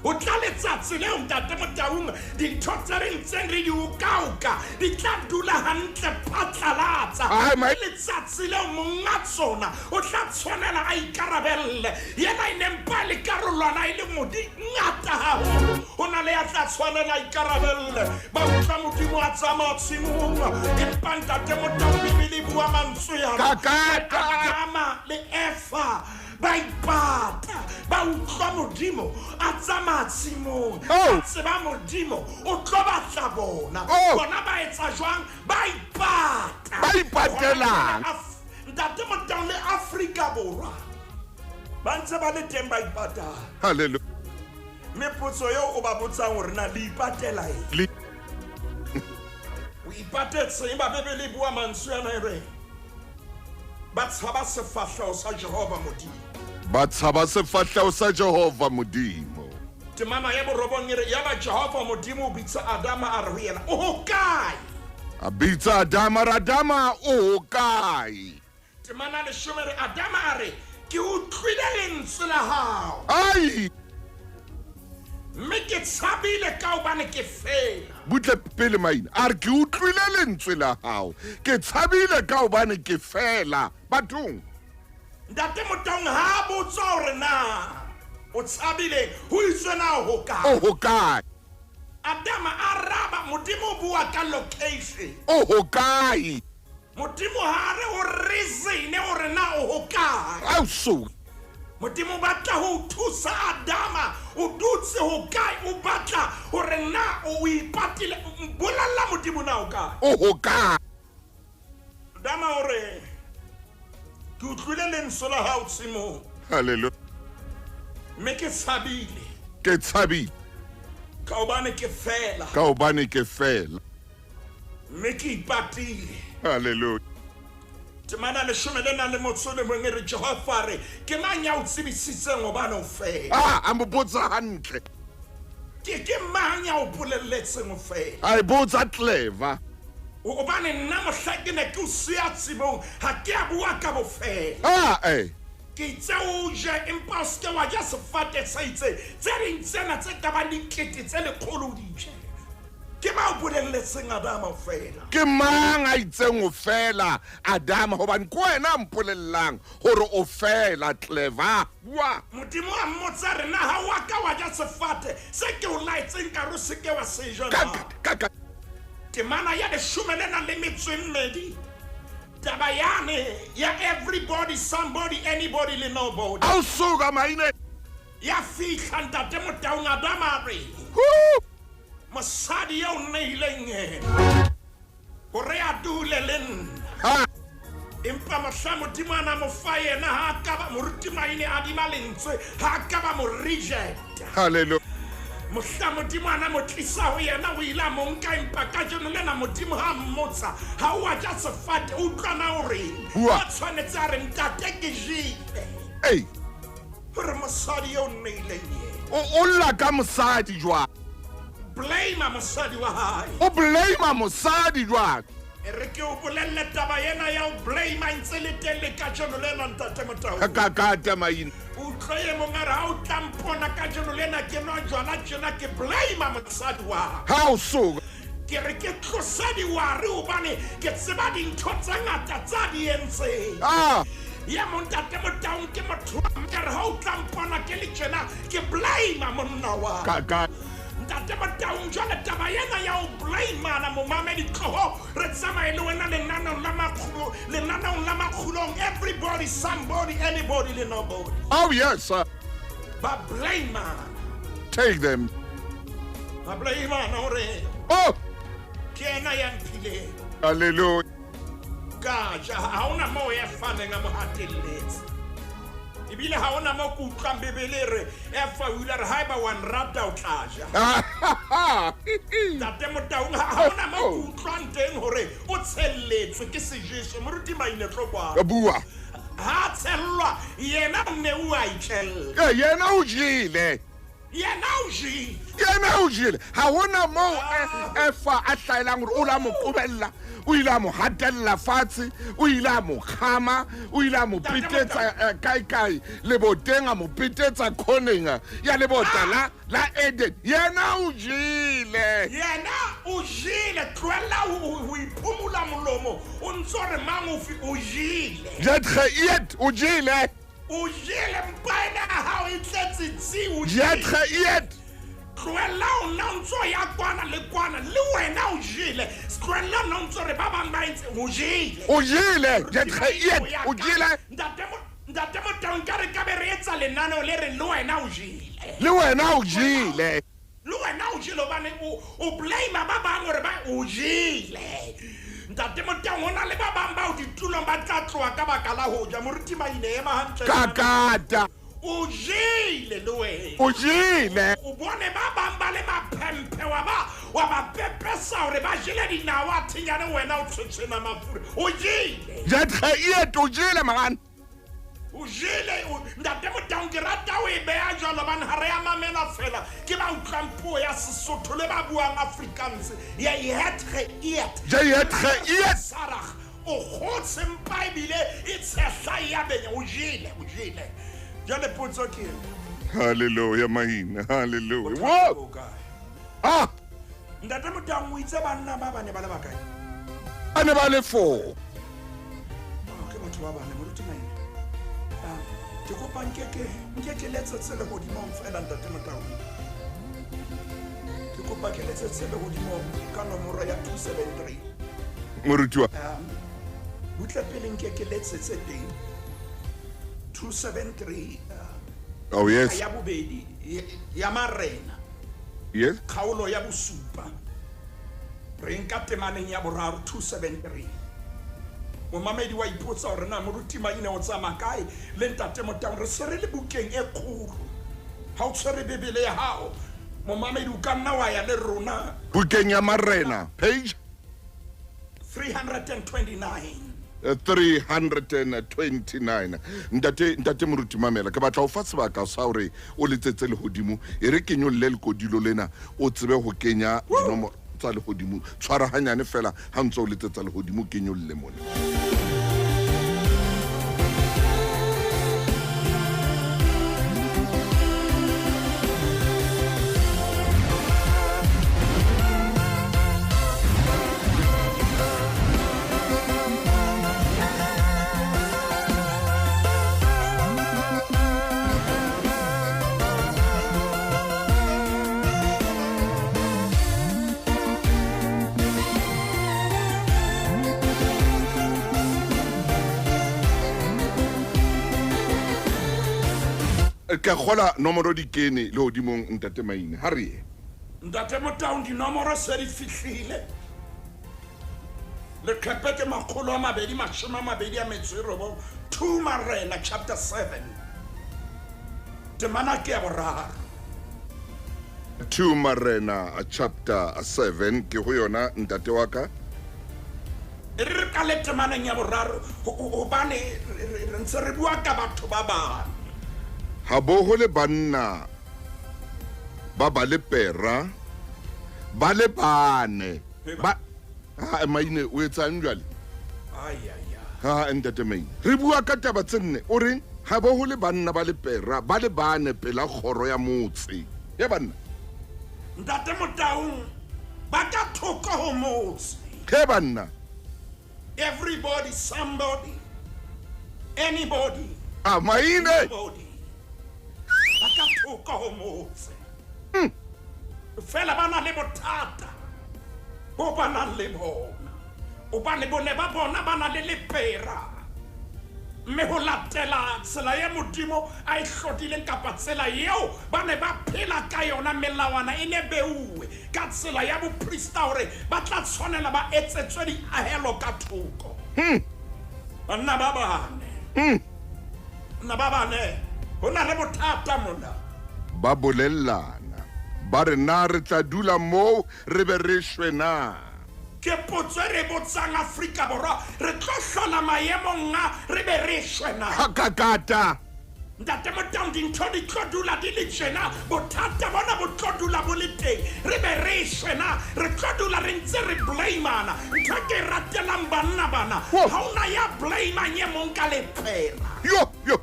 Ho tla letsatsi leo Ntate Motaung dintho tse re ntseng re di okaoka di tla dula hantle phatlalatsa. Ai, Ke letsatsi leo monga tsona o tla tshwanela a ikarabelle. Yena e neng pa le karolwana e le nngwe di ngata haholo. Ho na le ya tla tshwanela a ikarabelle. Ba utlwa Modimo a tsamaya tshimong. Empa Ntate Motaung Bibele e bua mantswe ana. Kakata. Adama le Eva Ba ipata, ba utlwa Modimo a tsamaya tshimong. Ba tseba Modimo o tlo batla bona. Bona ba etsa jwang? Ba ipata. Ba ipatelang? Ntate Motaung le Afrika Borwa ba ntse ba le teng ba ipatang. Hallelujah. Mme potso eo o ba botsang hore na le ipatela eng? O ipatetse eng? Ba Bibele e bua mantswe ana e re ba tshaba sefahleho sa Jehova Modimo. Ba tshaba sefahleho sa Jehova Modimo. Temana ya borobong e re yaba Jehova Modimo o bitsa Adama a re ho yena, o hokae? A bitsa Adama, re Adama o hokae? Temana leshome re Adama a re, ke utlwile lentswe la hao. Ai! Mme ke tshabile ka hobane ke fela. Butle pele maina. A re ke utlwile lentswe la hao. Ke tshabile ka hobane ke fela. Bathong. Ntate Motaung ha a botswa hore na o tshabile, ho itswe na o hokae? O hokae? Adama a araba, Modimo o bua ka location. O hokae? Modimo ha a re o reason hore na o hokae. Auso. Modimo o batla ho o thusa Adama, o dutse hokae? O batla hore na o ipatile. Bolella Modimo na o kae. O hokae? Adama o re, ke utlwile lentswe la hao tshimong. Hallelujah. Mme ke tshabile. Ke tshabile. Ka hobane ke fela. Ka hobane ke fela. Mme ke ipatile. Hallelujah. Temana leshome le nang le motso le mong e re Jehova re, ke mang ya o tsebisitseng hobane o fela? Ah, a mo botsa hantle. Ke mang ya o bolelletseng o fela? A e botsa clever. Hobane nna mohla ke ne ke o siya tshimong, ha ke a bua ka bofela. Ah, eh. Ke itse o je, empa o seke wa ja sefate se itseng. Tse ding tsena tse ka bang dikete tse lekgolo o di je. Ke ba o bolelletseng Adama o fela. Ke mang a itseng o fela Adama, hobane ke wena a mpolellang hore o fela. Clever. Bua. Modimo a mmotsa re, na ha o a ka wa ja sefate se ke o laetseng ka re o se ke wa se ja na? Ka Temana ya leshome le nang le metso e mmedi, taba yane ya everybody, somebody, anybody le nobody. A o suka maine. Ya fihla Ntate Motaung Adama a re, mosadi eo nneileng yena hore a dule le nna. Empa mohla Modimo a na mo fa yena, ha a ka ba moruti Maine a dima lentswe, ha a ka ba mo rejecta. Hallelujah. Mohla Modimo a na mo tlisa ho yena, o ile a mo nka, empa kajeno lena Modimo ha mmotsa, ha o a ja sefate, o utlwa na o reng? Bua. A tshwanetse a re, ntate ke jele. Ei. Hore mosadi eo nneileng yena. O lla ka mosadi jwang? Blame mosadi wa hae. O blame mosadi jwang? E re ke o bolelle taba ena ya o blame ntse le teng le kajeno lena Ntate Motaung. Ka ka tamaina. Utlwe e mong a re ha o tla mpona kajeno lena ke nwa jwala tjena ke blame mosadi wa hae. Ha o suka. Ke re ke tlosa diware hobane ke tseba dintho tse ngata tsa di entseng. Ah. Ya mong Ntate Motaung ke motho wa mme, re ha o tla mpona ke le tjena ke blame monna wa. Ka Ntate Motaung jwale taba ena ya o blame-ana momamedi tloho re tsamaye le wena lenaneong la makgulo, lenaneong la makgulong, everybody, somebody, anybody le nobody. Oh yes sir. Ba blame-ana. Take them. Ba blame-ana hore Oh. ke ena ya mphileng. Hallelujah. Ka ja ha hona moo ya faneng a mo hatelletse. Ebile ha hona moo ke utlwang Bibele re Efa o ile re haeba wa nrata o tla ja. Ntate Motaung ha hona moo ke utlwang teng hore o tshelletswe ke sejeso. Moruti Maine tlo kwa. Bua. Ha tshellwa yena o ne o a itjella. Yena o jele. Yena o jele. Yena o jele. Ha hona moo Efa a hlaelang hore o la mo qobella, o ile a mo hatella fatshe, o ile a mo kgama, o ile a mo petetsa kae kae leboteng, a mo petetsa khoneng ya lebota la Eden. Yena o jele. Yena o jele. Tlohella ho iphumula molomo o ntso re mang o fi o jele. Jet geëet, o jele. O jele mpa ena ya hao e tletse tsi, o Jet jele. geëet. Tlohella o nna o ntso ya kwana le kwana, le wena o jele. Tlohella o nna o ntso re ba bang ba entse, o jele. O jele, jet geëet, o jele. Ntate Ntate Motaung, ka re ka be re etsa lenaneo le reng le wena o jele. Le wena o jele. Le wena o jele hobane o blame ba bang hore ba o jele. Ntate Motaung, ho na le ba bang bao ditulong ba tla tloha ka baka la ho ja. Moruti Maine, ema hantle. Kakata. O jele le wena. O jele. O bone ba bang ba le maphemphe wa ba pepesa hore ba jele dinawa thinyane wena o tshwetshwena mafura. O jele. Jy het geëet, o jele man. O jele, Ntate Motaung, ke rata o e beha jwalo hobane ha re a mamela fela. Ke ba utlwang puo ya Sesotho le ba buang Afrikaans. Jy het geëet. Jy het geëet. Sarah, o kgotse mpa ebile e tshehla e ya benya. O jele, o jele. Jwale potso ke ena. Hallelujah, Maine. Hallelujah. Whoa! Ah! Ntate Motaung, o itse banna ba bane ba le bakae? Ba ne ba le 4. Ke batho ba bane, Moruti Maine. Ke kopa nke ke letsetse lehodimong fela, Ntate Motaung. Ke kopa ke letsetse lehodimong ka nomoro ya 273. Moruti wa. Butle pele nke ke letsetse teng. 273. Oh yes. Ya bobedi ya Marena. Yes. Kgaolo ya bosupa. Re nka temaneng ya boraro 273. Momamedi wa ipotsa hore na Moruti Maine o tsamaya kae le Ntate Motaung. Re se re le bukeng e kgolo. Ha o tshwere Bibele ya hao, momamedi o ka nna wa ya le rona bukeng ya Marena, page 329. 329. Ntate Moruti mamela, ke batla ho fa sebaka sa hore o letsetse lehodimo. E re kenyolle lekodilo lena, o tsebe ho kenya dinomoro tsa lehodimo. Tshwara hanyane fela ha ntse o letsetsa lehodimo, kenyolle mona. Ka kgola nomoro di kene le hodimong, Ntate Maine. Ha re ye. Ntate Motaung, dinomoro se di fihlile. Leqephe ke 229, 2 Marena chapter 7. Temana ke ya boraro. 2 Marena chapter 7 ke ho yona, ntate wa ka. E re ka le temaneng ya boraro hobane re ntse re bua ka batho ba bang. Ha bo ho le banna ba ba le pera ba le bane ba ha Maine o etsang jwale? Ai ai ai. Ha Ntate Maine, re bua ka taba tse nne. O reng? Ha bo ho le banna ba le pera ba le bane pela kgoro ya motse. Ye banna. Ntate Motaung, ba ka thoko ho motse. Ke banna. Everybody, somebody, anybody. Ah, Maine. Anybody. Ba ka thoko ho motse. Fela ba na le bothata bo ba nang le bona. Hobane bone ba bona ba na le lepera. Mme ho latela tsela ya Modimo a e hlodileng kapa tsela eo ba ne ba phela ka yona, melawana e ne beuwe ka tsela ya boprista hore ba tla tshwanela ba etsetswe diahelo ka thoko. Banna ba bane. Banna ba bane. Ho na le bothata mona. Ba bolellana ba re na re tla dula moo re be re shwe na. Ke potso e re botsang Afrika Borwa, re tlo hlola maemong a re be re shwe na. Hakakata. Ntate Motaung, dintho di tlo dula di le tjena, bothata bona bo tlo dula bo le teng, re be re shwe na, re tlo dula re ntse re blame-ana. Ntho e ke e ratelang banna bana, ha hona ya blame-ang e mong ka lepera. Yo, yo.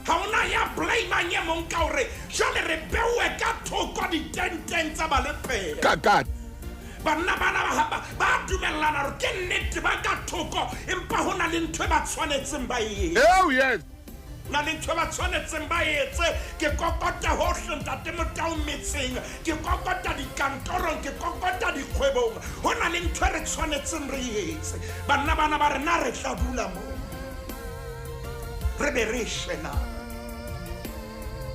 Ha hona ya blame-ang e mong ka hore jwale re beuwe ka thoko ditenteng tsa ba lepera. Kakata. Banna bana ba dumellana hore ke nnete ba ka thoko, empa ho na le ntho e ba tshwanetseng ba e etse. Oh yes. Na le ntho e ba tshwanetseng ba e etse. Ke kokota hohle, Ntate Motaung, metseng, ke kokota dikantorong, ke kokota dikgwebong. Ho na le ntho e re tshwanetseng re e etse. Banna bana ba re na re tla dula moo. Re be re shwe na?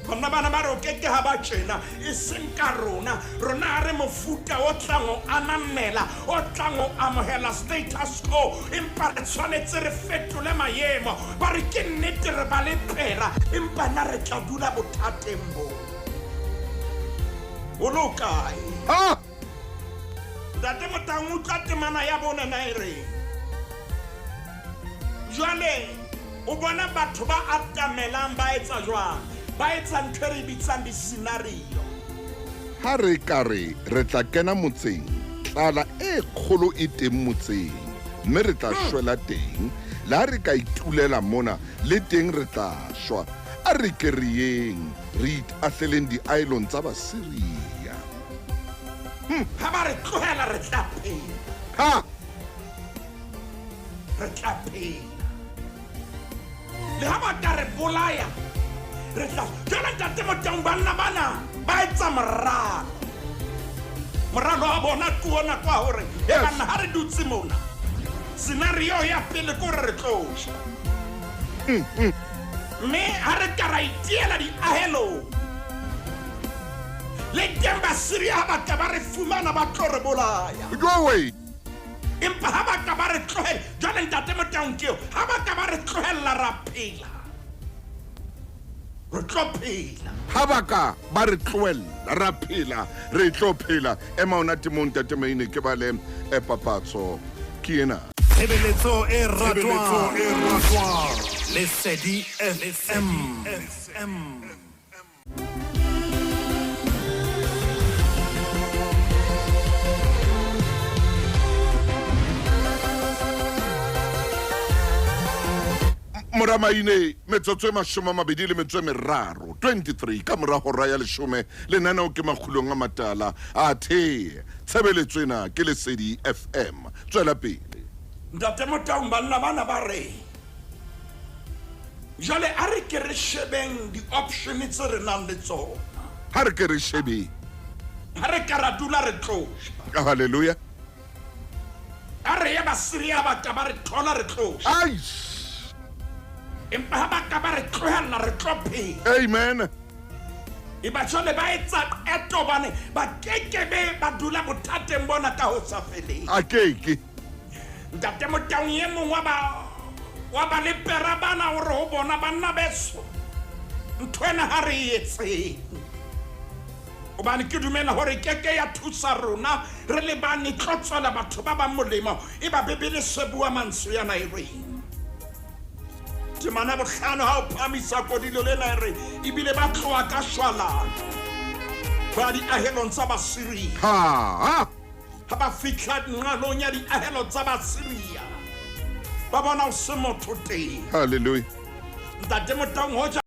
Banna bana ba re o keke ha ba tjena, e seng ka rona. Rona ha re mofuta o tlang ho ananela, o tlang ho amohela status quo, empa re tshwanetse re fetole maemo. Ba re ke nnete re ba le pera, empa na re tla dula bothateng bo. O lo kae? Ha! Ntate Motaung, utlwa temana ya bona na e reng? Jwale o bona batho ba atamelang ba etsa jwang? Ba etsa ntho e re bitsang di-scenario. Ha re ka re re tla kena motseng, tlala e kgolo e teng motseng, mme re tla shwela teng. Le ha re ka itulela mona, le teng re tla shwa. A re ke re yeng, re itahleleng diaelong tsa Basiria. Ha ba re tlohela re tla phela. Ha! Re tla phela. Le ha ba ka re bolaya, re tla. Jwale Ntate Motaung, banna bana ba etsa moralo. Moralo wa bona ke ona kwa hore, e banna ha re dutse mona, scenario ya pele ke hore re tlo shwa. Mme ha re ka ra itiela diahelong, le teng Basiria ha ba ka ba re fumana ba tlo re bolaya. Go away. Empa ha ba ka ba re tlohela, jwale Ntate Motaung ke eo, ha ba ka ba re tlohella ra phela, re tlo phela. Ha ba ka ba re tlohella ra phela, re tlo phela. Ema ona temong Ntate Maine, ke ba le papatso ke ena. Tshebeletso e ratwang, Lesedi FM. Mora Maine, metsotso e 23, 23 ka mora hora ya 10, lenaneo ke Makgulong a Matala. Athe tshebeletso ena ke Lesedi FM. Tswela pele. Ntate Motaung, banna bana ba re jwale a re ke re shebeng di-option tse re nang le tsona. Ha re ke re shebeng. Ha re ka ra dula re tlo shwa. Hallelujah. A re ya Basiria ba ka ba re thola re tlo shwa. Aish. Empa ha ba ka ba re tlohella re tlo phela. Amen. E ba jwale ba etsa qeto hobane ba kekebe ba dula bothateng bona ka ho sa feleng. A keke. Ntate Motaung, e mong wa ba lepera bana o re ho bona, banna beso, ntho ena ha re e etseng. Hobane ke dumela hore keke ya thusa rona re le bane, tlo tswela batho ba bang molemo. E ba Bibele se bua mantswe yana e reng. Temana bohlano ha o phahamisa kodilo lena e re, ebile ba tloha ka shwalane ba diahelong tsa Basiria. Ha! Ha ba fihla nqalong ya diahelo tsa Basiria, ba bona ho se motho teng. Hallelujah. Ntate Motaung, hoja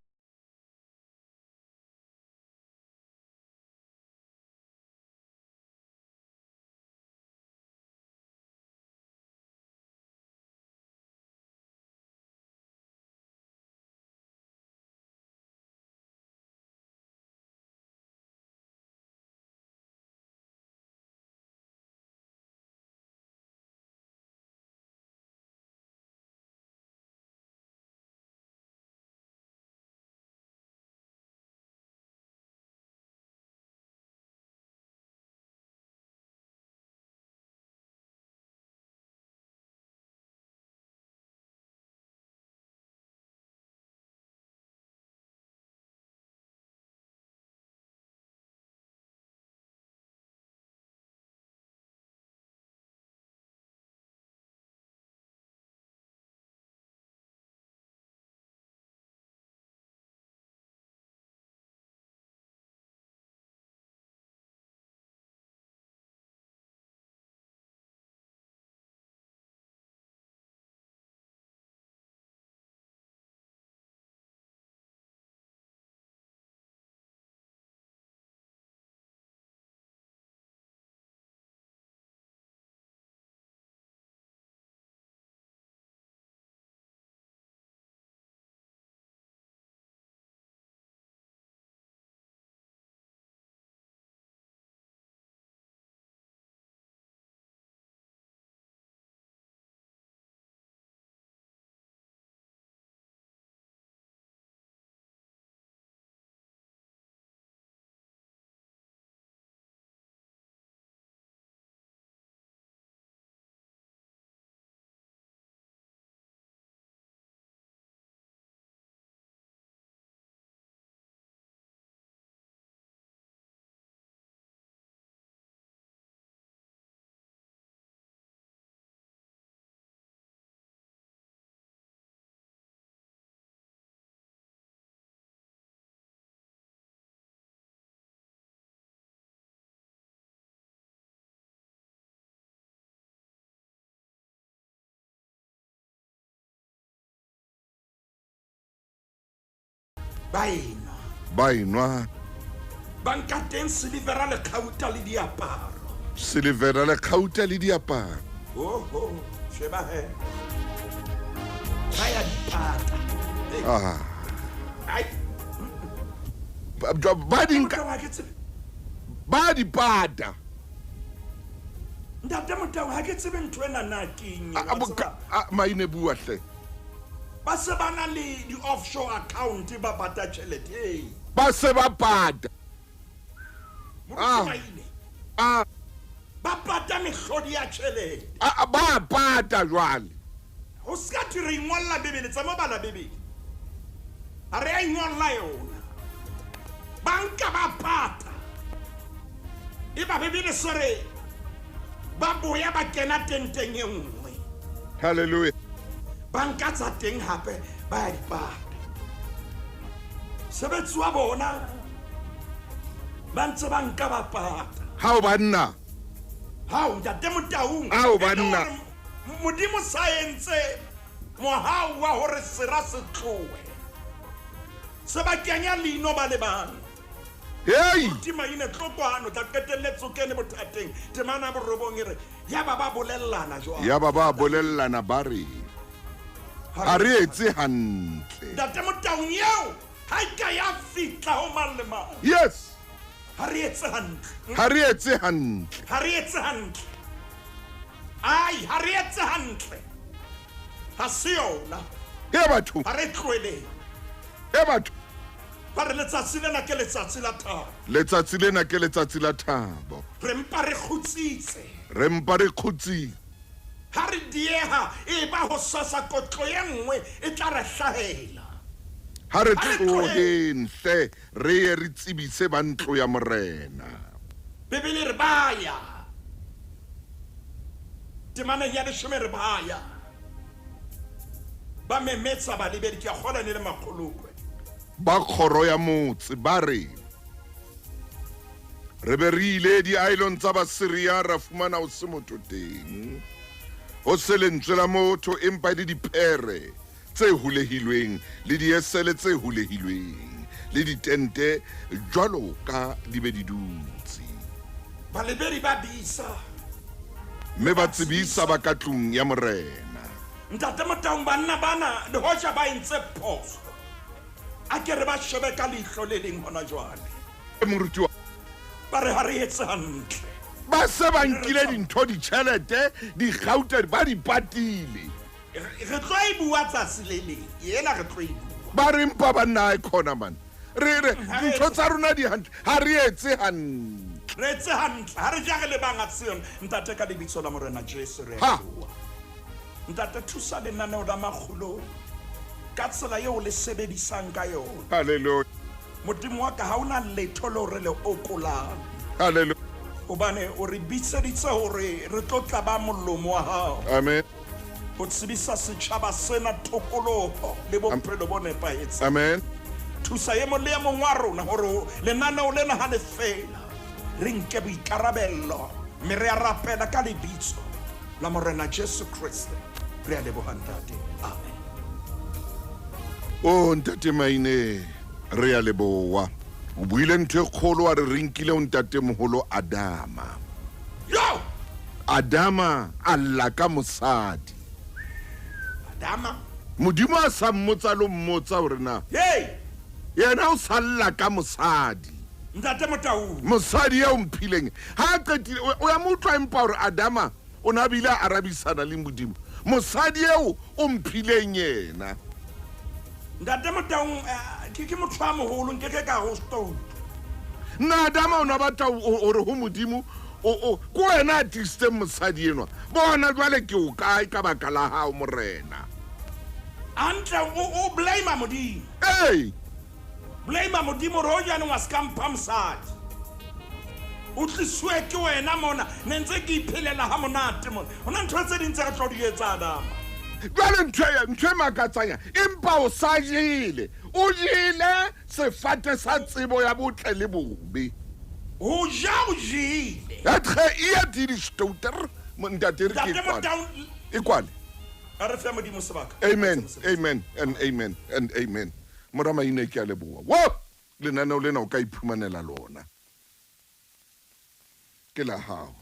Ba enwa. Ba enwa. Ba nka teng silivera le kgauta le diaparo. Silivera le kgauta le diaparo. Oho, sheba he. Ba ya di pata. Ah. Ai. Ba di nka. Ba di pata. Ntate Motau, ha ke tsebe ntho ena na keng. Maine bua hle. Ba se ba na le di-offshore account ba pata tjhelete. Hey. Ba se ba pata. Moruti Maine. Ah. Ba pata mehlodi ya tjhelete. Ba pata jwale. Ho ska thwe re ingolla Bibele, tsa mo bala Bibele. Ha re a ingolla yona. Ba nka ba pata. Eba Bibele se re ba boya ba kena tenteng e nngwe. Hallelujah. Ba nka tsa teng hape ba ya di pata. Sebetsi wa bona ba ntse ba nka ba pata. Hao banna. Hao ntate Motaung. Hao banna. Modimo sa entse mohau wa hore sera se tlohe. Se ba kenya leino ba le bang. Hey! Maine tlo kwano tla qetelletse o kene bothateng. Temana borobong e re ya ba ba bolellana jwang. Ya ba ba bolellana ba re ha re etse hantle. Ntate Motaung eo ha e ka ya fihla ho mang le mang. Yes. Ha re etse hantle. Ha re etse hantle. Ha re etse hantle. Ai, ha re etse hantle. Ha se yona. He batho. Ha re tlohele. He batho. Ba re letsatsi lena ke letsatsi la thabo. Letsatsi lena ke letsatsi la thabo. Re mpa re kgutsitse. Re mpa re kgutsitse. Ha re dieha e ba ho sasa kotlo e nngwe e tla re hlahela. Ha re tloheng hle re ye re tsebise ba ntlo ya morena. Bibele re baya. Temaneng ya leshome re baya. Ba memetsa balebedi ke a kgolwa ne le makgolokwe. Ba kgoro ya motse ba re re be re ile di-island tsa Basiria ra fumana ho se motho teng. Ho se lentswe la motho empa e le dipere tse hulehilweng le diesele tse hulehilweng le ditente jwalo ka di be di dutse. Balebedi ba bisa. Mme ba tsebisa ba ka tlung ya morena. Ntate Motaung banna bana le hoja ba entse phoso. A ke re ba shebe ka leihlo le leng hona jwale. Moruti wa ba re ha re etse hantle. Ba se ba nkile dintho ditjhelete dikgauta ba di patile. Re tlo e bua tsatsi le leng. Ena re tlo e bua. Ba re mpa banna e khona man. Re re dintho tsa rona di hantle. Ha re etse hantle. Re etse hantle. Ha re ja re le banga tseno. Ntate ka lebitso la morena Jesu re a bua. Ntate thusa lenaneo la makgolo ka tsela eo le sebedisang ka yona. Hallelujah. Modimo wa ka ha ona letho leo re le okolang. Hallelujah. Hobane o re bitseditse hore re tlo tla ba molomo wa hao. Amen. Ho tsebisa setjhaba sena tokoloho le bophelo bo nepahetseng. Amen. Thusa e mong le e mong wa rona hore lenaneo lena ha le fela re nke boikarabello mme re a rapela ka lebitso la morena Jesu Kriste. Re a leboha ntate. Amen. O ntate Maine re a leboha. O buile ntho e kgolo wa re re nkile ho ntate moholo Adama. Yo! Adama a lla ka mosadi. Adama Modimo a sa mmotsa lo mmotsa hore na. Hey! Yena o sa lla ka mosadi. Ntate Motaung. Mosadi eo mphileng. Ha qetile o ya mo utlwa empa hore Adama o na bile a arabisana le Modimo. Mosadi eo o mphileng yena. Ntate Motaung ke motho a moholo nke ke ka ho stone. Nna Adama o na batla hore ho Modimo o ko wena a tlisitse mosadi enwa. Bona jwale ke o kae ka baka la hao morena. Antle o blame Modimo. Hey! Blame Modimo ro jaanong wa ska mpha mosadi. O tliswe ke wena mona ne ntse ke iphelela ha monate mona. Hona ntho tse ding tse re tlo di etsa Adama. Jwale ntho e makatsang empa o sa jele. O jele sefate sa tsebo ya botle le bobe. Ho ja o jele. Atre e di stouter ntate re ke kwale. E kwale. A re fe Modimo sebaka. Amen. Amen and amen and amen. Mora Maine ke a leboha. Wo! Lenaneo lena o ka iphumanela lona. Ke la hao.